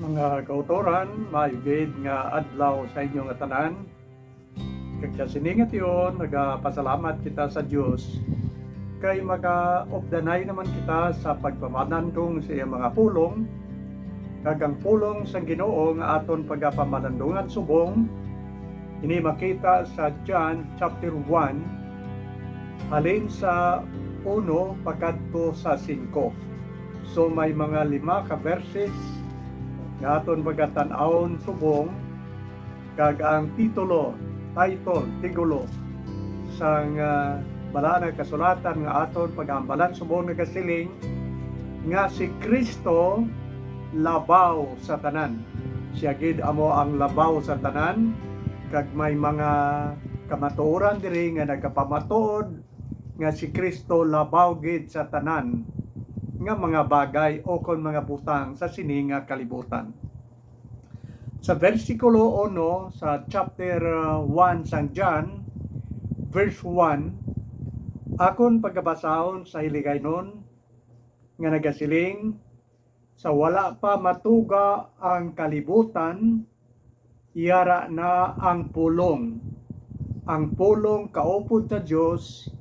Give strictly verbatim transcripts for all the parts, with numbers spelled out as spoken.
Mga kautoran, maayong gid nga adlaw sa inyo nga tanan. Kag sa sini nga tion, nagapasalamat kita sa Dios kay makaupdanay naman kita sa pagpamanandong sa iyang mga pulong, kag ang pulong sang Ginoo nga aton pagapamalandungan subong ini makita sa John chapter one, halin sa uno pakadto sa singko. So, may mga lima ka verses nga aton pagatan-awon subong, kag ang titulo, title, titulo sang, ah, Balaan nga Kasulatan nga aton pag-ambalan subong nagasiling nga si Cristo labaw sa tanan. Siya gid amo ang labaw sa tanan, kag may mga kamatuoran diri nga nagapamatuod nga si Cristo labaw gid sa tanan nga mga bagay o kon mga butang sa sini nga kalibutan. Sa bersikulo uno sa chapter, uh, one sang John, verse one, akon pagabasahon sa Hiligaynon nga nagasiling, "Sa wala pa matuga ang kalibutan, yara na ang pulong. Ang pulong kaupod sa Dios,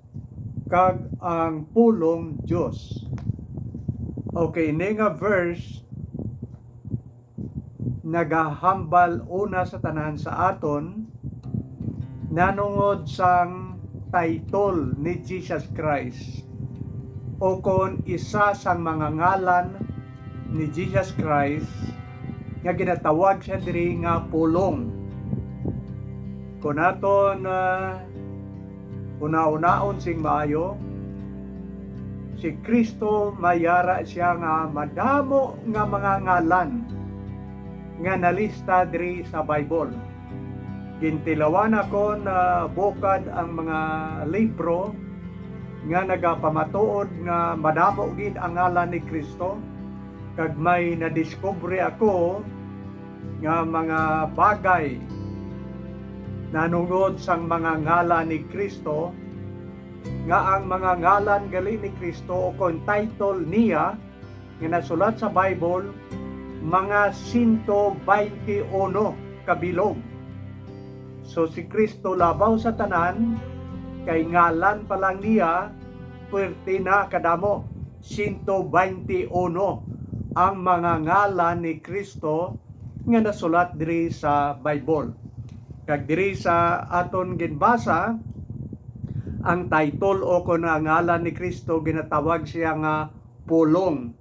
kag ang pulong Dios." Okay, ini nga verse nagahambal una sa tanan sa aton nanungod sang title ni Jesus Christ, o kon isa sang mga ngalan ni Jesus Christ nga ginatawag siya diri nga pulong. Kon aton, ah, hunahunaon sing maayo, si Cristo may ara siya nga madamo nga mga ngalan nga nalista diri sa Bible. Gintilawan ako na bukad ang mga libro nga nagapamatuod nga madamo gid ang ngalan ni Cristo, kag may nadiskubre ako nga mga bagay nanungod sang mga ngalan ni Cristo, nga ang mga ngalan gali ni Cristo o kon title niya nga nasulat sa Bible, mga sento baynte uno ka bilog. So, si Cristo labaw sa tanan, kay ngalan pa lang niya, puwerte na kadamo, sento baynte uno ang mga ngalan ni Cristo nga nasulat diri sa Bible. Kag diri sa aton ginbasa, ang title o kon ang ngalan ni Cristo ginatawag siya nga pulong.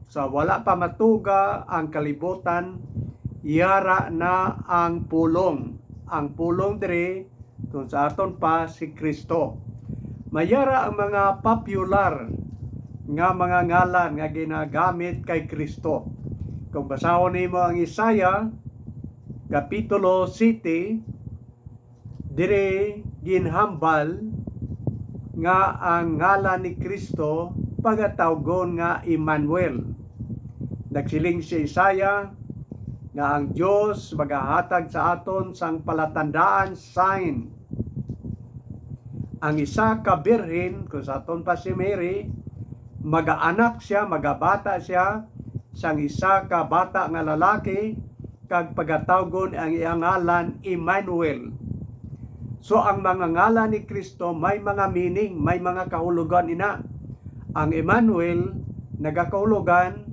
Sa wala pa matuga ang kalibutan, yara na ang pulong. Ang pulong diri, kung sa aton pa, si Cristo. Mayara ang mga popular nga mga ngalan nga ginagamit kay Cristo. Kung basahon nimo ang Isaiah, Kapitulo siyete, diri ginhambal nga ang ngalan ni Cristo pagatawgon nga Emmanuel. Nagsiling si Isaiah nga ang Dios magahatag sa aton sang palatandaan, sign. Ang isa ka birhen, kung sa aton pa si Mary, magaanak siya, magabata siya sang isa ka bata nga lalaki, kag pagatawgon ang iyang ngalan Emmanuel. So, ang mga ngalan ni Cristo may mga meaning, may mga kahulogan ina. Ang Emmanuel nagakahulugan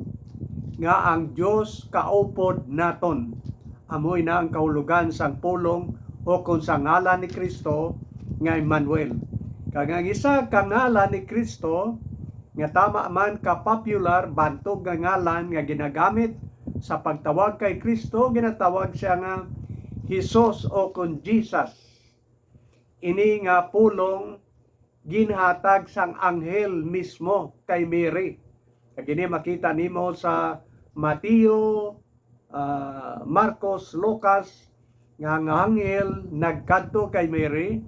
nga ang Dios kaupod naton. Amo ina ang kahulogan sang pulong o kon sa ngalan ni Cristo nga Emmanuel. Kag ang isa ka ngalan ni Cristo nga tama man ka popular, bantog nga ngalan nga ginagamit sa pagtawag kay Cristo, ginatawag siya nga Jesus o kon Jesus. Ini nga pulong ginhatag sang anghel mismo kay Mary. Kag ini makita nimo sa Mateo, ah, Marcos, Lucas, nga ang anghel nagkadto kay Mary,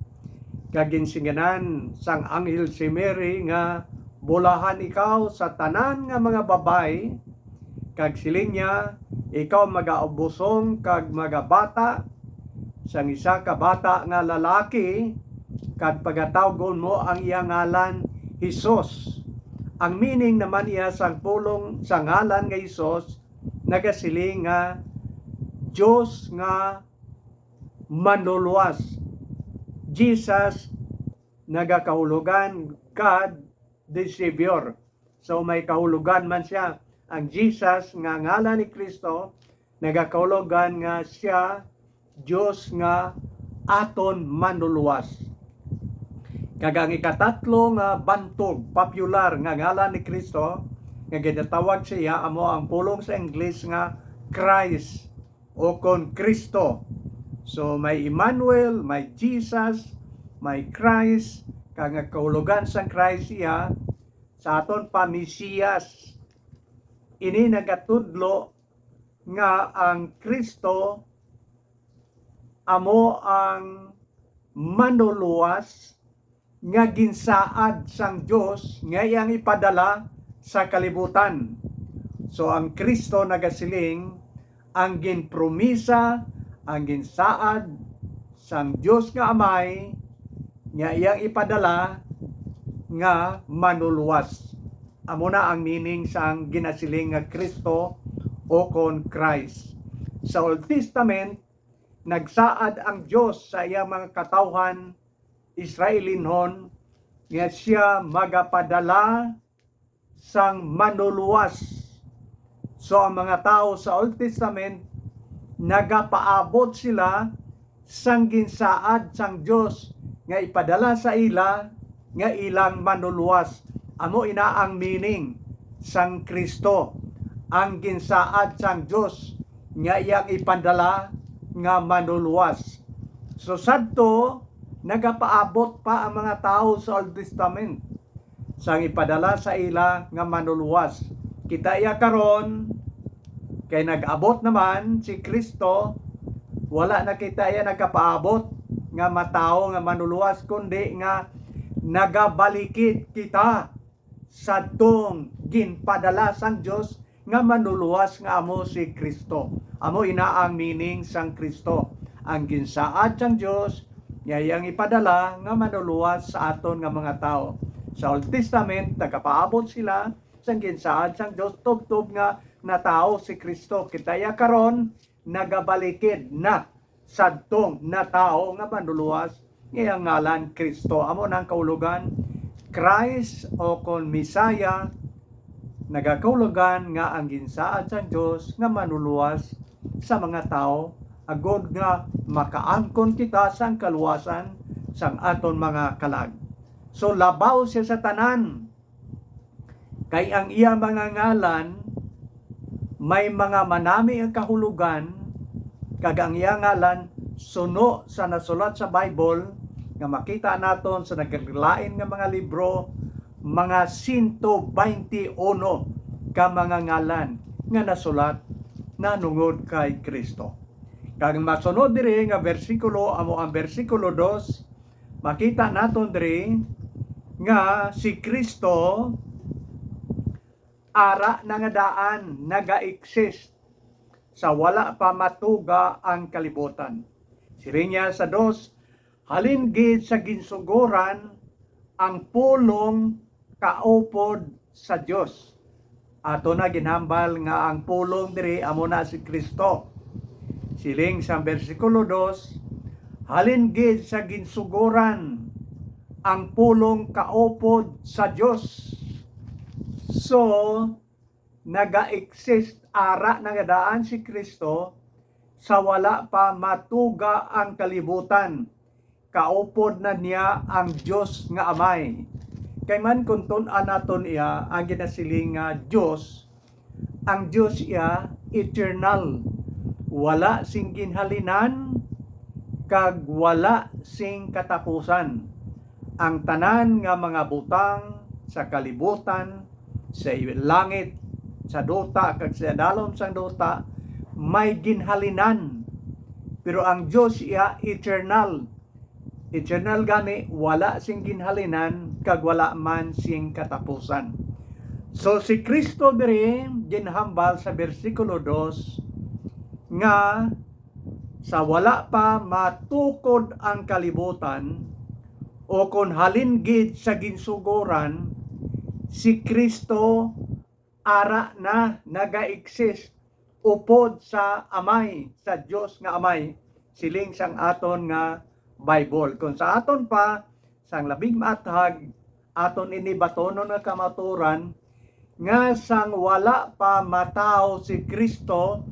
kag ginsinginan sang anghel si Mary nga, "Bulahan ikaw sa tanan nga mga babayi," kag siling niya, "Ikaw magaubusong kag magabata sang isa ka bata nga lalaki, kag pagatawgon mo ang iya ngalan Jesus." Ang meaning naman iya sang pulong sa ngalan nga Jesus, nagasiling nga Dios nga manluluwas. Jesus nagakahulugan God the Savior. So may kahulugan man siya. Ang Jesus nga ngalan ni Kristo nagakahulugan nga siya Dios nga aton manluluwas. Kag ang ikatatlo nga bantog, popular nga ngalan ni Kristo, nga ginatawag siya, amo ang pulong sa English nga Christ, o kon Kristo. So may Emmanuel, may Jesus, may Christ, kag ang kahulugan sang Christ iya sa aton pa Mesiyas. Ini nagatudlo nga ang Kristo amo ang manluluwas nga ginsaad sang Dios nga iyang ipadala sa kalibutan. So ang Kristo nagasiling, ang ginpromisa, ang ginsaad sang Dios nga Amay nga iyang ipadala nga manluluwas. Amo na ang meaning sang ginasiling nga Kristo o kon Christ. Sa Old Testament, nagsaad ang Dios sa iyang mga katawhan Israelinhon nga siya magapadala sang manluluwas. So ang mga tawo sa Old Testament, nagapaabot sila sang ginsaad sang Dios nga ipadala sa ila nga ilang manluluwas. Amo ina ang meaning sang Kristo, ang ginsaad sang Dios nga iyang ipandala nga manluluwas. So sadto, nagapaabot pa ang mga tawo sa Old Testament sang ipadala sa ila nga manluluwas. Kita iya karon, kay nag-abot naman si Kristo, wala na kita iya nagapaabot nga matawo nga manluluwas, kundi nga nagabalikid kita sadtong ginpadala sang Dios nga manluluwas nga amo si Kristo. Amo ina ang meaning sang Kristo, ang ginsaad sang Dios nga iyang ipadala nga manluluwas sa aton nga mga tawo. Sa Old Testament, nagapaabot sila sang ginsaad sang Dios tubtob nga natawo si Kristo. Kita iya karon, nagabalikid na sadtong natawo nga manluluwas nga iyang ngalan Kristo. Amo na ang kahulogan, Christ o kon Messiah, nagakahulugan nga ang ginsaad sang Dios nga manluluwas sa mga tawo, agod nga makaangkon kita sang kaluwasan sang aton mga kalag. So labaw siya sa tanan, kay ang iya mga ngalan may mga manami nga kahulogan, kag ang iya ngalan suno sa nasulat sa Bible nga makita naton sa naglain nga mga libro, mga sento baynte uno ka mga ngalan nga nasulat nanungod kay Kristo. Kag masunod diri nga bersikulo amo ang bersikulo dos, makita naton diri nga si Kristo ara na nga daan naga-exist sa wala pa matuga ang kalibutan. Siling niya sa dos, halin gid sa ginsugoran ang pulong kaupod sa Dios. Ato na ginhambal nga ang pulong diri amo na si Kristo. Siling sang bersikulo dos, halin gid sa ginsugoran ang pulong kaupod sa Dios. So, naga-exist ara na nga daan si Kristo sa wala pa matuga ang kalibutan. Kaupod na niya ang Dios nga Amay. Kay man kung tun-an naton iya, ang ginasiling nga Dios, ang Dios iya eternal, wala sing ginhalinan, kag wala sing katapusan. Ang tanan nga mga butang sa kalibutan, sa langit, sa duta, kag sa dalom sang duta, may ginhalinan. Pero ang Dios iya eternal. Eternal gani, wala sing ginhalinan, kag wala man sing katapusan. So, si Kristo diri ginhambal sa bersikulo dos nga sa wala pa matukod ang kalibutan, o kon halin gid sa ginsugoran, si Kristo ara na naga-exist upod sa Amay, sa Dios nga Amay, siling sang aton nga Bible. Kung sa aton pa, sang labing maathag, aton ini batonon nga kamaturan, nga sang wala pa matawo si Kristo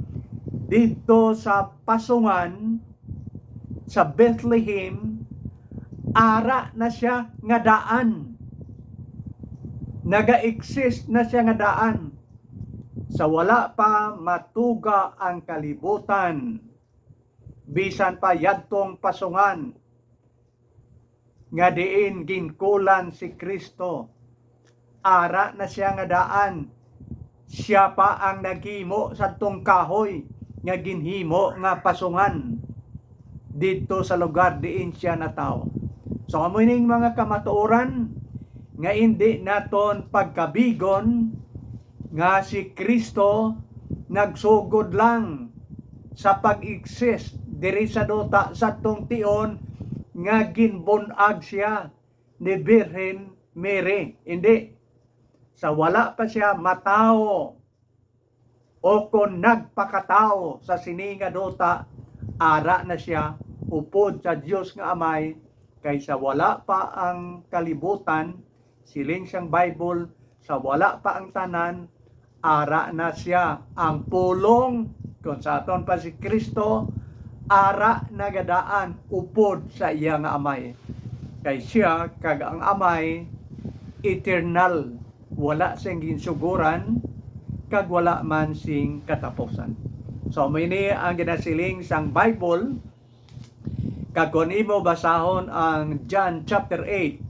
didto sa pasungan sa Bethlehem, ara na sia nga daan. Naga-exist na sia nga daan sa wala pa matuga ang kalibutan, bisan pa yadtong pasungan nga diin ginkulan si Kristo. Ara na sia nga daan. Sia pa ang naghimo sadtong kahoy nga ginhimo nga pasungan didto sa lugar diin sia natawo. So, amo ining mga kamatuoran nga indi naton pagkabigon nga si Kristo nagsugod lang sa pag-exist diri sa duta sadtong tion nga ginbun-ag sia ni Birhen Mary. Hindi. Sa wala pa sia matawo o kon nagpakatawo sa sini nga duta, ara na sia upod sa Dios nga Amay, kay sa wala pa ang kalibutan, siling sang Bible, sa wala pa ang tanan, ara na sia. Ang pulong, kung sa aton pa si Kristo, ara nagadaan upod sa iya nga Amay. Kay sia kag ang Amay eternal, wala sing ginsuguran, kag wala man sing katapusan. So, amo ini ang ginasiling sang Bible. Kag kon imo basahon ang John chapter eight,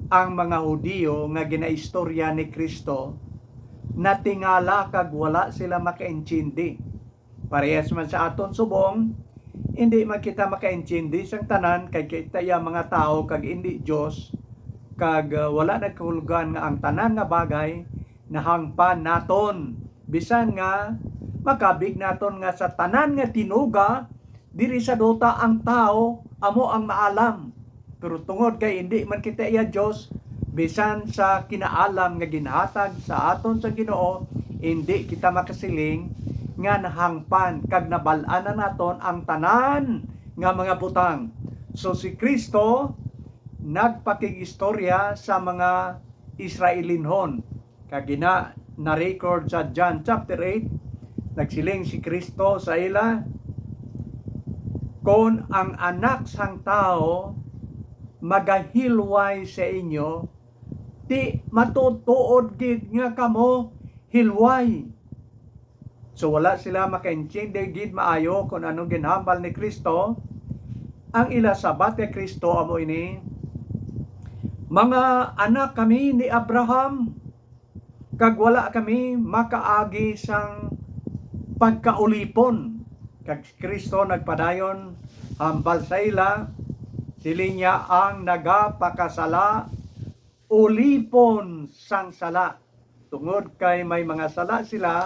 ang mga Hudiyo nga ginaistorya ni Kristo natingala kag wala sila makaintindi. Parehas man sa aton subong, hindi man kita makaintindi sang tanan, kay kita iya mga tawo kag indi Dios, kag, uh, wala nagkahulugan nga ang tanan nga bagay nahangpan naton. Bisan nga makabig naton nga sa tanan nga tinuga diri sa duta ang tawo amo ang maalam. Pero tungod kay indi man kita iya Dios, bisan sa kinaalam nga ginhatag sa aton sa Ginoo, indi kita makasiling nga nahangpan kag nabal-an na naton ang tanan nga mga butang. So, si Kristo nagpakig-istorya sa mga Israelinhon. Kag ina na-record sa John chapter eight, nagsiling si Kristo sa ila, "Kon ang Anak sang Tawo magahilway sa inyo, ti matuod-tuod gid nga kamo hilway." So, wala sila makaintindi gid maayo kon anong ginhambal ni Kristo. Ang ila sabat kay Kristo amo ini, "Mga anak kami ni Abraham, kag wala kami makaagi sang pagkaulipon." Kag si Kristo nagpadayon hambal sa ila, siling niya, "Ang nagapakasala ulipon sang sala." Tungod kay may mga sala sila,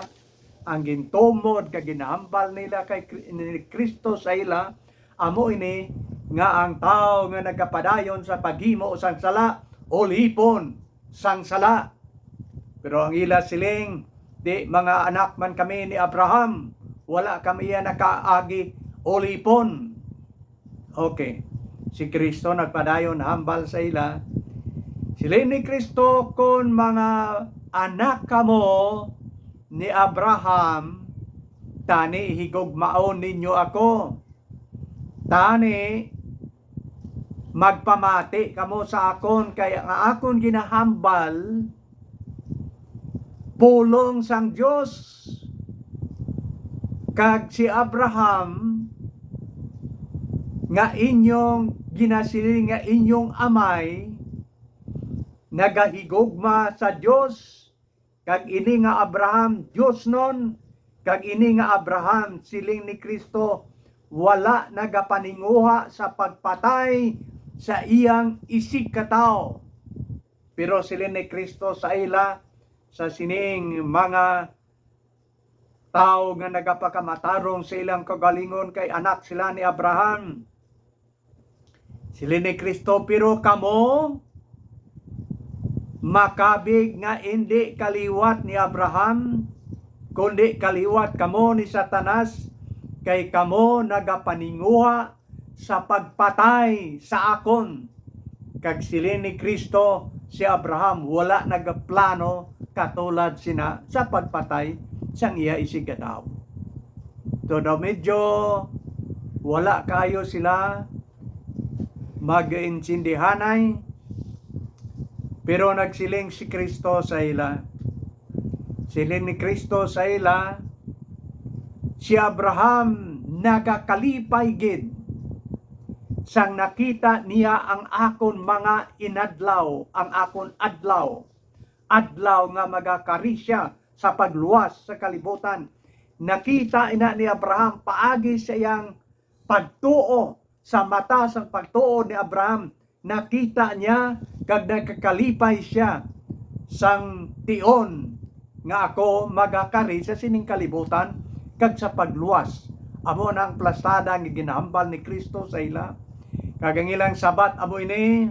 ang gintumod kag ginahambal nila kay Kri-, ni Kristo sa ila, amo ini nga ang tawo nga nagapadayon sa paghimo sang sala, ulipon sang sala. Pero ang ila siling, "Ti mga anak man kami ni Abraham, wala kami iya nakaagi ulipon." Okay. Si Kristo nagpadayon hambal sa ila. Siling ni Kristo, "Kon mga anak kamo ni Abraham, tani higugmaon ninyo ako. Tani magpamati kamo sa akon, kay ang akon ginahambal pulong sang Dios, kag si Abraham nga inyong ginasiling nga inyong amay nagahigugma sa Dios, kag ini nga Abraham diosnon, kag ini nga Abraham," siling ni Kristo, "wala nagapaninguha sa pagpatay sa iyang isigkatawo." Pero siling ni Kristo sa ila, sa sining mga tawo nga nagapakamatarong sa ilang kaugalingon kay anak sila ni Abraham, siling ni Kristo, "Pero kamo makabig nga indi kaliwat ni Abraham, kundi kaliwat kamo ni Satanas, kay kamo nagapaninguha sa pagpatay sa akon. Kag siling ni Cristo, si Abraham wala nagaplano katulad sina sa pagpatay sang iya isigkatawo. So, daw medyo wala kaayo sila mag-intindihanay, pero nagsiling si Cristo sa ila. Siling ni Cristo sa ila, "Si Abraham nagakalipay gid sang nakita niya ang akon mga inadlaw, ang akon adlaw, adlaw nga magakari sia sa pagluwas sa kalibutan." Nakita ina ni Abraham paagi sa iyang pagtuo, sa mata sang pagtuo ni Abraham, nakita niya kag nagkakalipay sia sang tion nga ako magakari sa sining kalibutan kag sa pagluwas. Amo na ang plastada nga ginahambal ni Cristo sa ila. Kag ang ilang sabat amo ini,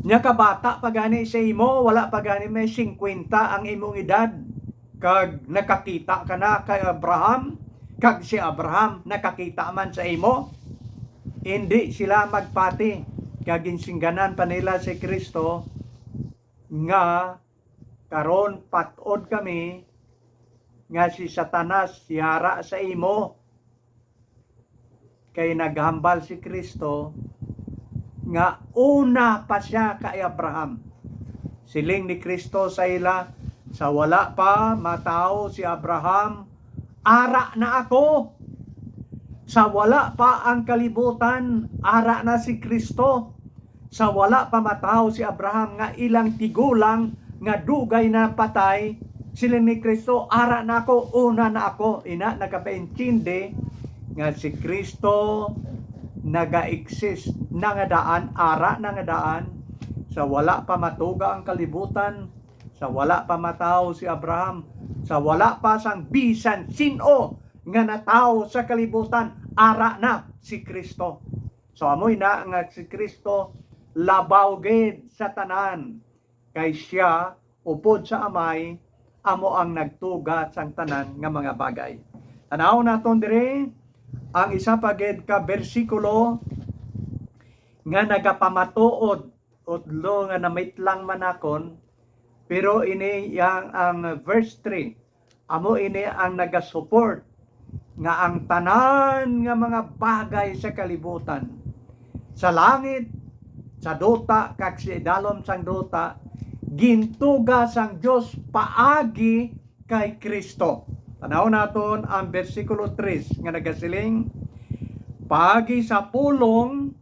"Nya kabata pa gani sa imo, wala pa gani may singkwenta ang imong edad, kag nakakita ka na kay Abraham, kag si Abraham nakakita man sa imo?" Indi sila magpati, kag ginsingganan pa nila si Cristo nga, "Karon pat-od kami nga si Satanas yara sa imo." Kay naghambal si Cristo nga una pa sia kay Abraham. Siling ni Cristo sa ila, "Sa wala pa matawo si Abraham, ara na ako. Sa wala pa ang kalibutan, ara na si Cristo. Sa wala pa matawo si Abraham nga ilang tigulang nga dugay na patay," siling ni Cristo, "Ara na ako, una na ako." Ina, nagapaintindi nga si Cristo naga-exist na nga daan, ara na nga daan, sa wala pa matuga ang kalibutan, sa wala pa matawo si Abraham, sa wala pa sang bisan sin-o nga natawo sa kalibutan, ara na si Cristo. So, amoy na nga si Cristo labaw gid sa tanan, kay sia upod sa Amay amo ang nagtuga sang tanan nga mga bagay. Tan-awon naton diri ang isa pa gid ka bersikulo nga nagapamatuod, utlo nga namitlang man nakon, pero ini yang ang verse three. Amo ini ang nagasupport nga ang tanan nga mga bagay sa kalibutan, sa langit, sa duta, kag sa idalom sang duta, gintuga sang Dios paagi kay Cristo. Tan-aw naton ang bersikulo tres nga nagasiling, "Paagi sa pulong,"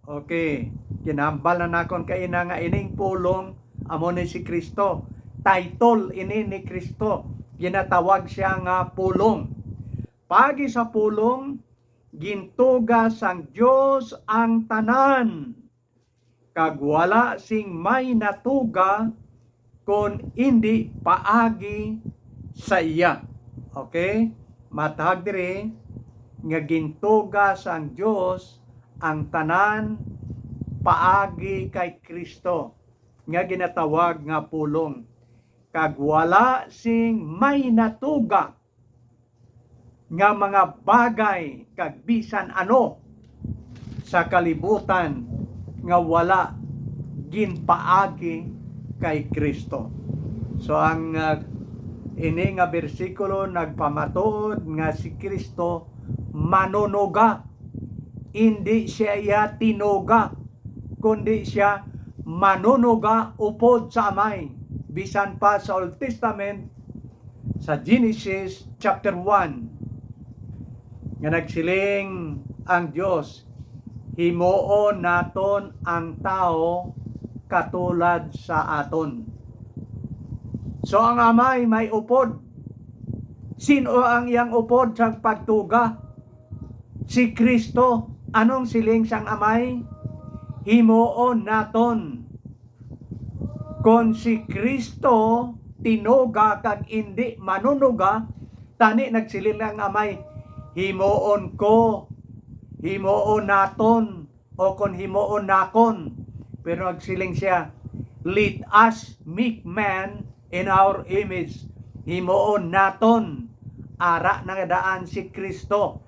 Okay, ginahambal na nakon kaina nga ining pulong amo ni si Cristo. Title ini ni Cristo. Ginatawag sia nga pulong. Paagi sa pulong, gintuga sang Dios ang tanan, kag wala sing may natuga kon indi paagi sa iya. Okay? Matag diri nga gintuga sang Dios ang tanan paagi kay Cristo, nga ginatawag nga pulong, kag wala sing may natuga nga mga bagay kag bisan ano sa kalibutan nga wala ginpaagi kay Cristo. So, ang, ah, ini nga bersikulo nagpamatuod nga si Cristo manunuga. Indi sia iya tinuga, kundi sia manunuga upod sa Amay. Bisan pa sa Old Testament, sa Genesis chapter one, nga nagsiling ang Dios, "Himuon naton ang tawo katulad sa aton." So, ang Amay may upod. Sin-o ang iyang upod sa pagtuga? Si Cristo. Anong siling sang Amay? "Himuon naton." Kon si Cristo tinuga kag indi manunuga, tani nagsiling ang Amay, "Himuon ko, himuon naton, o kon himuon nakon." Pero nagsiling sia, "Let us make man in our image, Himuon naton, ara na nga daan si Cristo.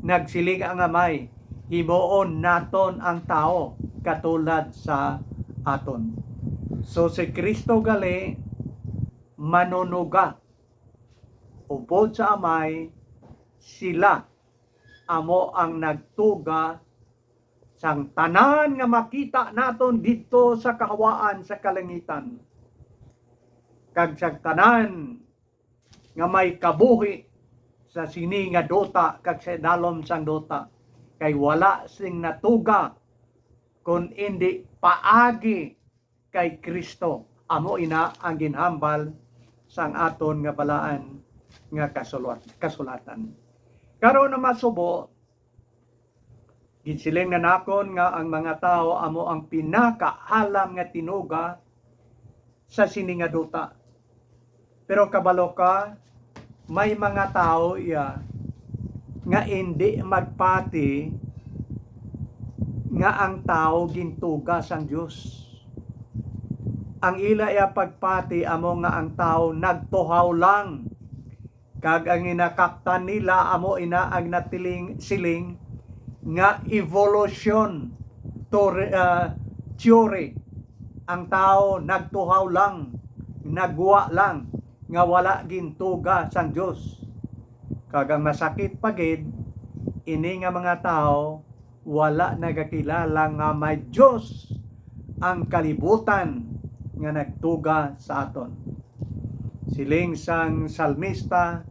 Nagsiling ang Amay, "Himuon naton ang tawo katulad sa aton." So, si Cristo gali manunuga. Upod sa Amay, sila amo ang nagtuga sang tanan nga makita naton didto sa kahawaan sa kalangitan, kag sang tanan nga may kabuhi sa sini nga duta kag sa idalom sang duta, kay wala sing natuga kon indi paagi kay Cristo. Amo ina ang ginhambal sang aton nga balaan nga kasulat-, kasulatan. Karon na masubo, ginsiling na nakon nga ang mga tawo amo ang pinakaalam nga tinuga sa sini nga duta. Pero kabalo ka, may mga tawo iya nga indi magpati nga ang tawo gintuga sang Dios. Ang ila iya pagpati amo nga ang tawo nagtuhaw lang, kag ang ginakaptan nila amo ina ang natiling siling nga evolution tor-, ah, theory. Ang tawo nagtuhaw lang, nagwa lang, nga wala gintuga sang Dios. Kag ang masakit pa gid, ini nga mga tawo wala nagakilala nga may Dios ang kalibutan nga nagtuga sa aton. Siling sang salmista,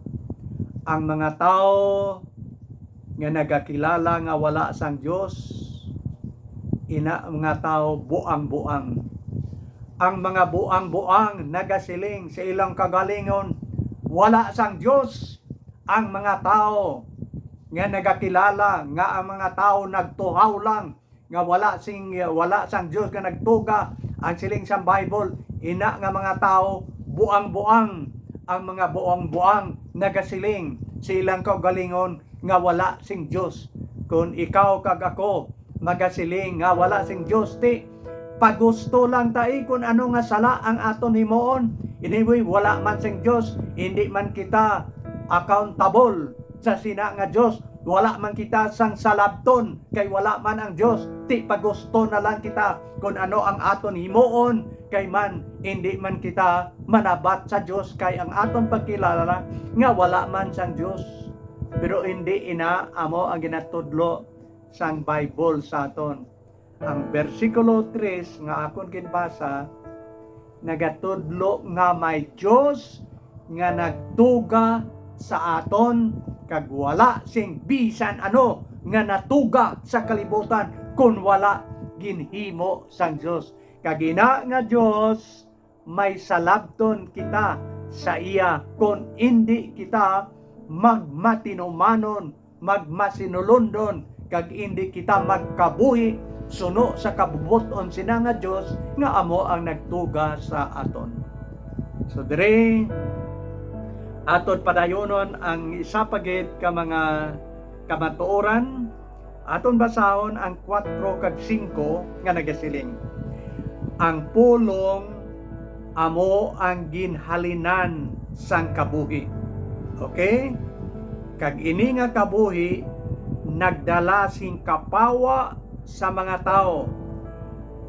ang mga tawo nga nagakilala nga wala sang Dios, ina mga tawo buang-buang. Ang mga buang-buang nagasiling sa ilang kagalingon, "Wala sang Dios." Ang mga tawo nga nagakilala nga ang mga tawo nagtuhaw lang, nga wala sing, wala sang Dios nga nagtuga, ang siling sang Bible, ina nga mga tawo buang-buang. Ang mga buang-buang nagasiling sa ilang kaugalingon nga wala sing Dios. Kon ikaw kag ako magasiling nga wala sing Dios, ti pagusto lang ta, eh, kon ano nga sala ang aton himuon. Anyway, wala man sing Dios, hindi man kita accountable sa sina nga Dios. Wala man kita sang salabton, kay wala man ang Dios. Ti pagusto na lang kita kon ano ang aton himuon, kay man hindi man kita manabat sa Dios, kay ang aton pagkilala nga wala man sang Dios. Pero hindi ina amo ang ginatudlo sang Bible sa aton. Ang bersikulo tres nga akon ginbasa nagatudlo nga may Dios nga nagtuga sa aton, kag wala sing bisan ano nga natuga sa kalibutan kon wala ginhimo sang Dios. Kag ina nga Dios, may salabton kita sa iya kon indi kita magmatinumanon, magmasinulondon, kag indi kita magkabuhi suno sa kabubot-on sina nga Dios nga amo ang nagtuga sa aton. So diri, aton padayonon ang isa pa gid ka mga kamatuoran. Aton basahon ang kuwatro kag singko nga nagasiling, "Ang pulong amo ang ginhalinan sang kabuhi." Okay? "Kag ini nga kabuhi nagdala sing kapawa sa mga tawo.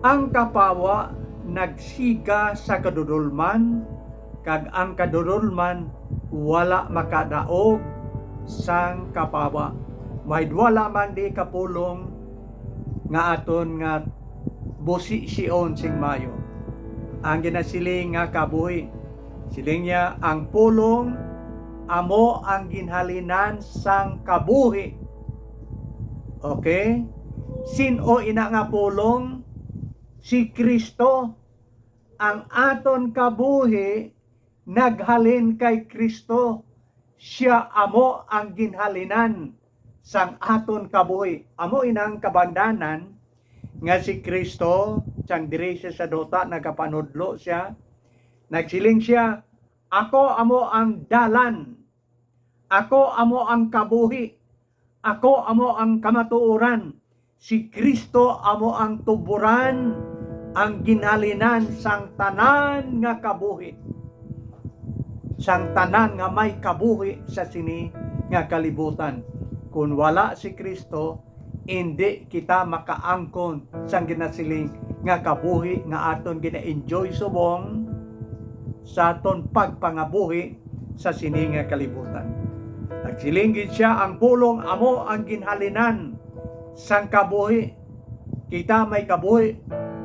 Ang kapawa nagsiga sa kadudolman, kag ang kadudolman wala makadaog sang kapawa." May duha lamang di ka pulong nga aton nga busision sing maayo. Ang ginasiling nga kabuhi, siling niya, "Ang pulong amo ang ginhalinan sang kabuhi." Okay? Sin-o ina nga pulong? Si Cristo. Ang aton kabuhi naghalin kay Cristo. Sia amo ang ginhalinan sang aton kabuhi. Amo inang kabangdanan nga si Cristo, sang diri siya sa duta, nagapanudlo siya. Nagsiling siya, "Ako amo ang dalan. Ako amo ang kabuhi. Ako amo ang kamatuoran." Si Cristo amo ang tuboran, ang ginhalinan sang tanan nga kabuhi. sang tanan nga may kabuhi sa sini nga kalibutan. Kon wala si Cristo, indi kita makaangkon sang ginasiling nga kabuhi nga aton gina-enjoy subong sa aton pagpangabuhi sa sini nga kalibutan. Nagsiling gid sia, "Ang pulong amo ang ginhalinan sang kabuhi." Kita may kabuhi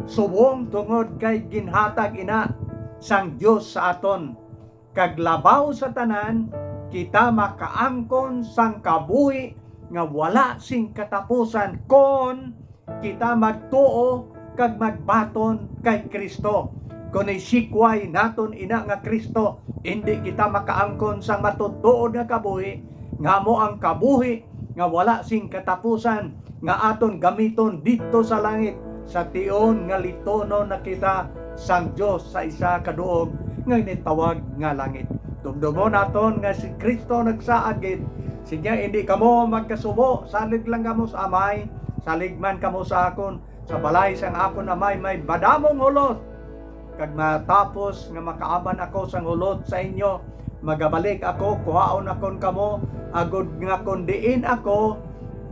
subong tungod kay ginhatag ina sang Dios sa aton. Kag labaw sa tanan, kita makaangkon sang kabuhi nga wala sing katapusan kon kita magtuo kag magbaton kay Cristo. Kon isikway naton ina nga Cristo, indi kita makaangkon sang matuod-tuod nga kabuhi, nga amo ang kabuhi nga wala sing katapusan, nga aton gamiton didto sa langit, sa tion nga litonon na kita sang Dios sa isa ka duog nga ginatawag nga langit. Dumdumon naton nga si Cristo nagsaad gid, siya, "Indi kamo magkasubo, salig lang kamo sa Amay, salig man kamo sa akon. Sa balay sang akon Amay may madamong hulot, kag matapos nga makaaban ako sang hulot sa inyo, magabalik ako, kuhaon akon kamo, agod nga kon diin ako,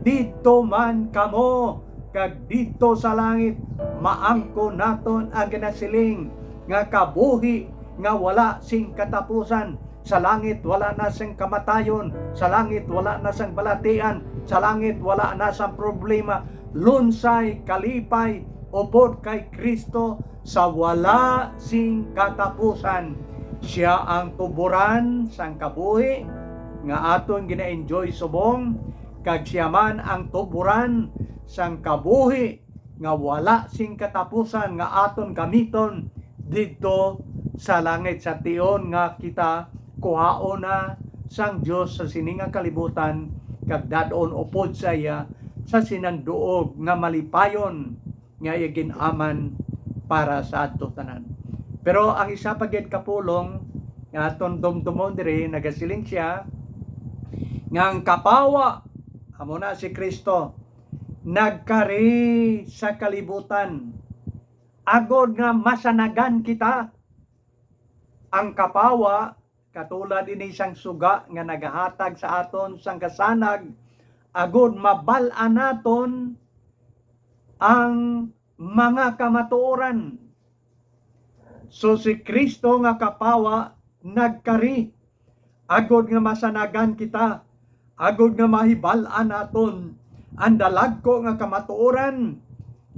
didto man kamo, kag didto sa langit maangkon naton ang ginasiling nga kabuhi nga wala sing katapusan. Sa langit wala na sing kamatayon, sa langit wala na sang balatian, sa langit wala na sang problema. Lunsay, kalipay, upod kay Cristo sa wala sing katapusan. Sia ang tuboran sang kabuhi nga aton gina-enjoy subong, kag sia man ang tuboran sang kabuhi nga wala sing katapusan nga aton gamiton didto sa langit, sa tion nga kita kuhaon na sang Dios sa sini nga kalibutan, kag dad-on upod sa iya sa sinang duog nga malipayon nga iya gin-aman para sa ato tanan. Pero ang isa pa gid ka pulong nga aton dumdumon diri, nagasiling sia nga ang kapawa, amo na si Cristo, nagkari sa kalibutan, agod nga masanagan kita. Ang kapawa, katulad ini sang suga nga nagahatag sa aton sang kasanag, agod mabal-an naton ang mga kamatuoran. So, si Cristo nga kapawa nagkari, agod nga masanagan kita, agod nga mahibal-an naton ang dalagko nga kamatuoran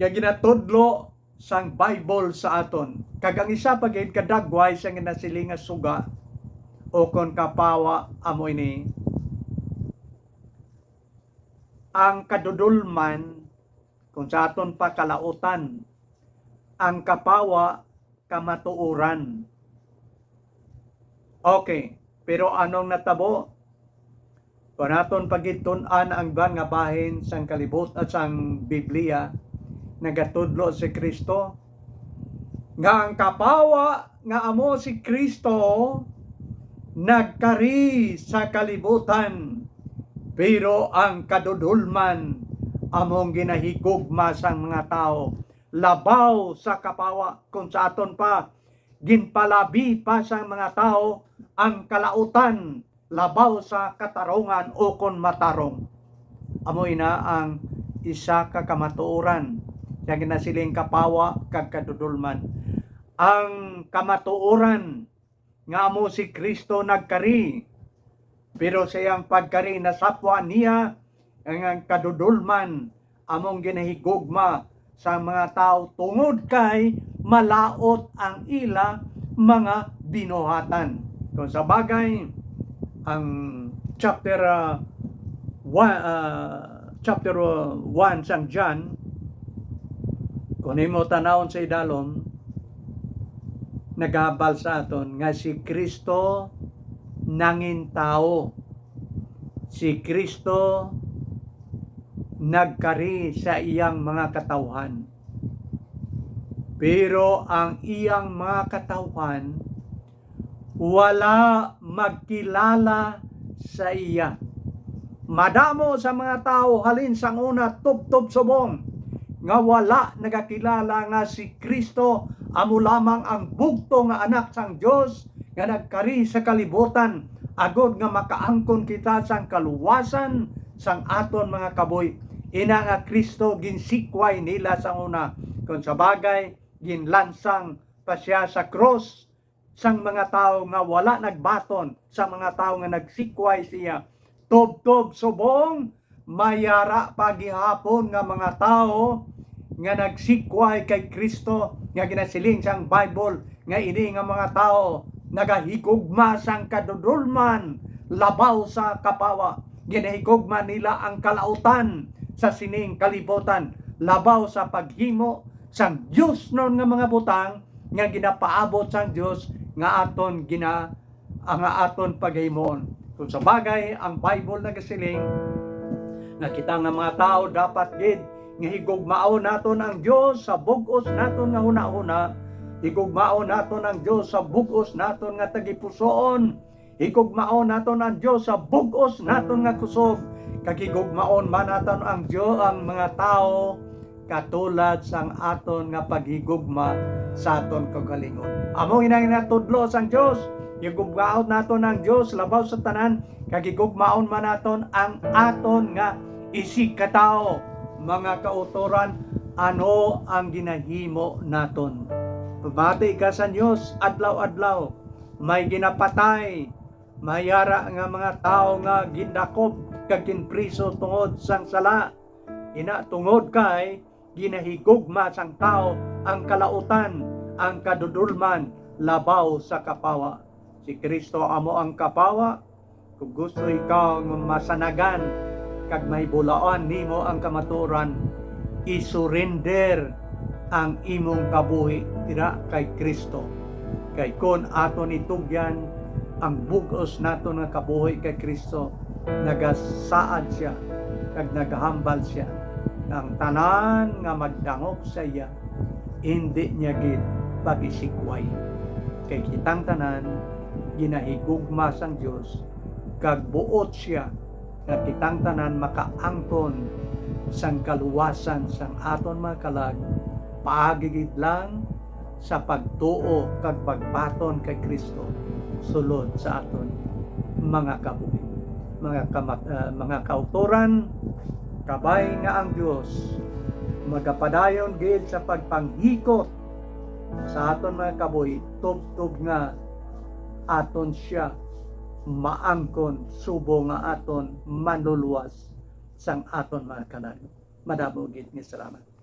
nga ginatudlo sang Bible sa aton. Kag ang isa pa gid ka dagway sang ginasiling nga suga, o kon kapawa, amo ini ang kadudolman, kung sa aton pa kalautan, ang kapawa, kamatuoran. Okay, pero anong natabo? Kung aton pagitun-an ang iban nga bahin sang kalibut-, at sang Biblia, nagatudlo si Cristo nga ang kapawa nga amo si Cristo nagkari sa kalibutan, pero ang kadudolman among ginahigugma sang mga tawo labaw sa kapawa, kung sa aton pa, ginpalabi pa sang mga tawo ang kalautan labaw sa katarungan o kon matarong. Amo ina ang isa ka kamatuoran, siya ginasiling kapawa kag kadudolman. Ang kamatuoran nga amo si Cristo nagkari, pero sa iyang pagkari nasapwan niya ang, ang kadudolman among ginahigugma sa mga tawo tungod kay malaut ang ila mga binuhatan. Kung sa bagay, ang chapter, ah, one, ah, chapter, ah, one sang John, kung imo tanawon sa idalom, nagabal sa aton nga si Cristo nangin tawo. Si Cristo nagkari sa iyang mga katawhan. Pero ang iyang mga katawhan wala magkilala sa iya. Madamo sa mga tawo halin sang una tubtob subong nga wala nagakilala nga si Cristo amo lamang ang bugtong nga Anak sang Dios, nga nagkari sa kalibutan, agod nga makaangkon kita sang kaluwasan sang aton mga kabuhi. Ina nga Cristo ginsikway nila sa una, kon sa bagay, ginlansang pa siya sa krus sang mga tawo nga wala nagbaton, sa mga tawo nga nagsikway siya. Tubtob subong, may ara pa gihapon nga mga tawo nga nagsikway kay Cristo, nga ginasiling sang Bible nga ini nga mga tawo nagahigugma sang kadudolman labaw sa kapawa. Ginahigugma nila ang kalautan sa sining kalibutan labaw sa paghimo sang diosnon nga mga butang nga ginapaabot sang Dios nga aton gina-, nga aton pagahimoon. Kung sa bagay, ang Bible nagasiling nga kita nga mga tawo dapat gid nga higugmaon naton ang Dios sa bug-os naton nga hunahuna, higugmaon naton ang Dios sa bug-os naton nga tagipusoon, higugmaon naton ang Dios sa bug-os naton nga kusog, kag higugmaon man naton ang Dios, ang mga tawo katulad sang aton nga paghigugma sa aton kaugalingon. Amo ina nga tudlo sang Dios, higugmaon naton ang Dios labaw sa tanan, kag higugmaon man naton ang aton nga isigkatawo. Mga kautoran, ano ang ginahimo naton? Pamati ka sa Dios adlaw-adlaw. May ginapatay, may ara nga mga tawo nga gindakop kag ginpriso tungod sang sala. Ina, tungod kay ginahigugma sang tawo ang kalautan, ang kadudolman labaw sa kapawa. Si Cristo amo ang kapawa. Kung gusto ikaw nga masanagan kag mahibulawan nimo ang kamatuoran, isurrender ang imong kabuhi dira kay Cristo. Kay kon aton itugyan ang bug-os naton nga kabuhi kay Cristo, nagasaad sia kag nagahambal sia nga ang tanan nga magdangop sa iya indi niya gid pag-isikway. Kay kitang tanan ginahigugma sang Dios, kag buot sia nga kitang tanan makaangkon sang kaluwasan sang aton mga kalag, paagi gid lang sa pagtuo kag pagbaton kay Cristo sulod sa aton mga kabuhi. Mga kama-, ah, mga kautoran, kabay nga ang Dios magapadayon gid sa pagpanghikot sa aton mga kabuhi, tubtob nga aton sia maangkon subong nga aton Manluluwas sang aton mga kalag. Madamo gid nga salamat.